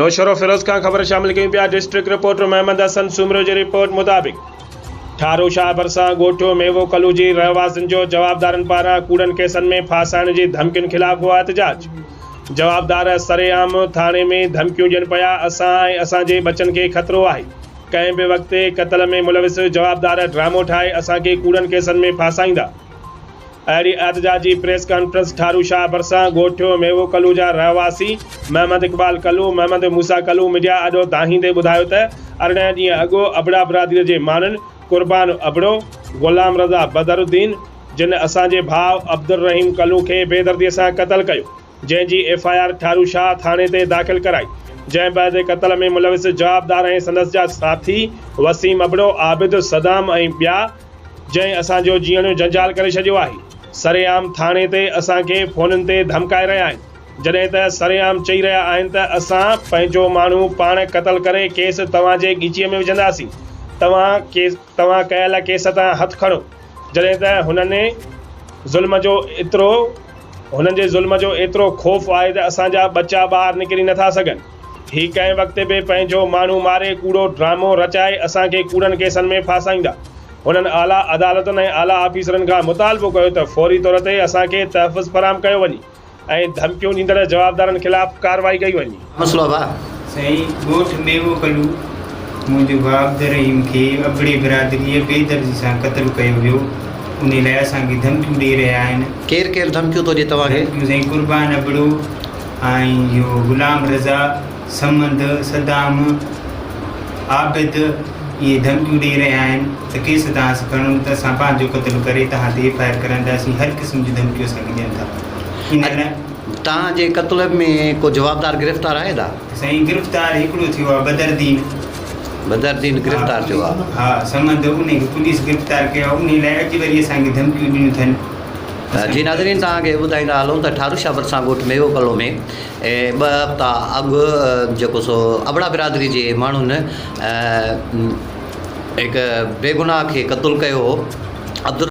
نوشهروفيروز کان خبر شامل ڪيون پيا ڊسٽرڪٽ رپورٽر محمد حسن سومرو جي رپورٽ مطابق ٺارو شاهه ڀرسان ڳوٺ ميوو ڪلو جي رهواسين جو جوابدارن پاران ڪوڙن ڪيسن ۾ ڦاسائڻ جي ڌمڪين خلاف احتجاج جوابدار سرعام ٿاڻي ۾ ڌمڪيون ڏين پيا اسان ۽ اسان جي ٻچن کي خطرو آهي ڪنهن به وقت قتل ۾ ملوث جوابدار ڊرامو ٺاهي اسان کي ڪوڙن ڪيسن ۾ ڦاسائيندا. اهڙي احتجاجي پريس ڪانفرنس ٺارو شاهه ڀرسان ڳوٺ ميوو ڪلو جا رهواسي Muhammad Iqbal kilo, Muhammad Musa kilo media آڏو دانهيندي ٻڌايو ته 18 ڏينهن اڳ ابڙا برادري جي ماڻهن قربان ابڙو، غلام رضا بدر الدين جن اسان جي ڀاء عبدالرحيم ڪلو کي بيدردي سان قتل ڪيو جنهن جي F I R Tharo Shah ٿاڻي تي داخل ڪرائي جنهن بعد قتل ۾ ملوث جوابدار ۽ سندس جا ساٿي وسيم ابڙو، عابد، صدام ۽ ٻيا جنهن اسان جو جيئڻ جنجال ڪري ڇڏيو آهي، سرعام ٿاڻي تي اسان کي فونن تي ڌمڪائي رهيا آهن، جڏهن ته سرعام چئي رهيا آهن ته اسان پنهنجو ماڻهو پاڻ قتل ڪري ڪيس توهان جي ڳچيء ۾ وجهنداسين، توهان توهان ڪيل ڪيس تان هٿ کڻو، جڏهن ته هنن ظلم جو ايترو هنن جي ظلم جو ايترو خوف آهي ته اسان جا ٻچا ٻاهر نڪري نٿا سگهن، هي ڪنهن وقت به پنهنجو ماڻهو ماري ڪوڙو ڊرامو رچائي اسان کي ڪوڙن ڪيسن ۾ ڦاسائيندا. هنن اعليٰ عدالتن ۽ اعليٰ آفيسرن کان مطالبو ڪيو ته فوري طور تي اسان کي تحفظ فراهم ڪيو وڃي ۽ ڌمڪيون ڏيندڙ جوابدارن خلاف ڪارروائي ڪئي وڃي. مسئلو ڀاء. سائين ڳوٺ ميوو ڪلو منهنجو ڀاء عبدالرحيم کي ابڙي برادريء بي دردي سان قتل ڪيو ويو انهي لاء اسان کي ڌمڪيون ڏئي رهيا آهن. ڪير ڪير ڌمڪيون ٿو ڏي توهان کي؟ ڌمڪيون سائين قربان ابڙو ۽ اهو غلام رضا، صمد، صدام، عابد اهي ڌمڪيون ڏئي رهيا آهن ته ڪيس تان اسين کڻون نه ته اسان پنهنجو قتل ڪري توهان تي ايف I R ڪرائينداسين هر قسم جون ڌمڪيون اسان کي ڏين ٿا ان لاء. توهان جي قتل ۾ ڪو جوابدار گرفتار آهي دا؟ سائين گرفتار هڪڙو ٿيو آهي بدردين. بدردين گرفتار ٿيو آهي. ها صمد انهي کي پوليس گرفتار ڪيو آهي انهي لاء اڄ وري اسان کي ڌمڪيون ڏنيون اٿن. جي ناظرين توهان کي ٻڌائيندا هلون ته ٺارو شاهه ڀرسان ڳوٺ ميوو ڪلو ۾ ٻه هفتا اڳ جيڪو سو ابڙا برادري جي ماڻهن هڪ بيگناهه کي قتل ڪيو هو عبد.